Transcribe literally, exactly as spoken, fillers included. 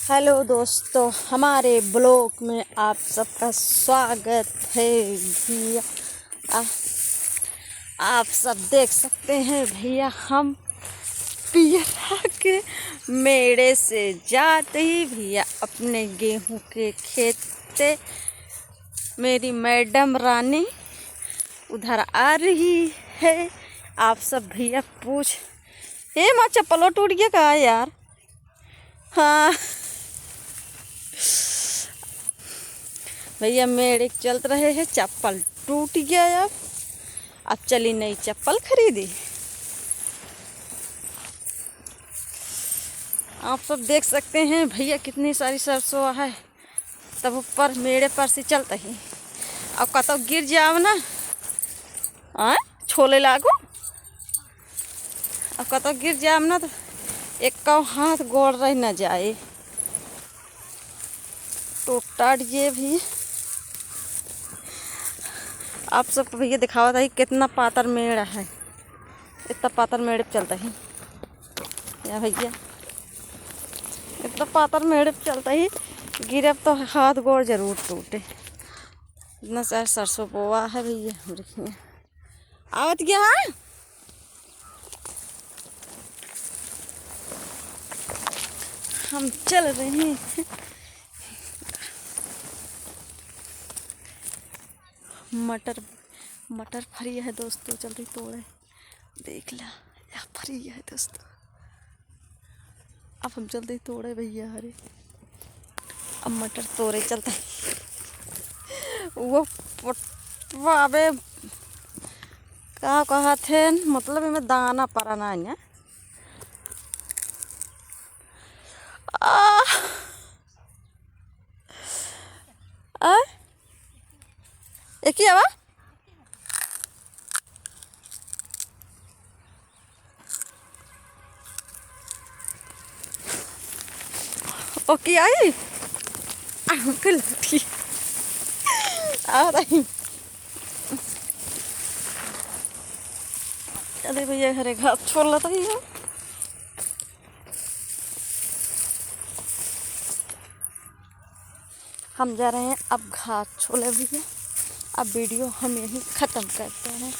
हेलो दोस्तों, हमारे ब्लॉग में आप सबका स्वागत है। भैया, आ, आप सब देख सकते हैं भैया, हम पियरा के मेड़े से जाते ही भैया अपने गेहूं के खेत से मेरी मैडम रानी उधर आ रही है। आप सब भैया पूछ, ए माँ, चप्पलो टूट गया का यार? हाँ भैया, मेड़े चलत रहे हैं, चप्पल टूट गया। अब अब चली नई चप्पल खरीदी। आप सब देख सकते हैं भैया, कितनी सारी सरसों है। तब ऊपर मेड़े पर से चलत ही, अब कतौ गिर जाओ ना, आय, छोले लागो। अब कतौ गिर जाओ ना तो एक हाथ गोड़ रह ना जाए। टूटा ये भी। आप सबको भैया दिखावत ही कितना पातर मेड़ है, इतना पातर मेड़ पे चलत ही। या भैया, इतना पातर मेड़ पे चलत ही, गिरब तो हाथ गोड़ जरूर टूटे। इतना सारा सरसों बोआ है भैया हमरे हियाँ। आवत गया है, हम चल रहे हैं। मटर, मटर फरी है दोस्तों, जल्दी तोड़े। देख ला, या फरी है दोस्तों। अब हम जल्दी तोड़े भैया हरे। अब मटर तोड़े चलत ही। वो पटवा, अबे का कहत है, मतलब इमे दाना परा ना है। आ, आ, एक ही आवा। ओके आई। आ, फिर लौटी। आ रही। अरे भैया, घरे घास छोलत ही है। हम जा रहे हैं अब घास छोले भैया। अब वीडियो हम यहीं ख़त्म करते हैं।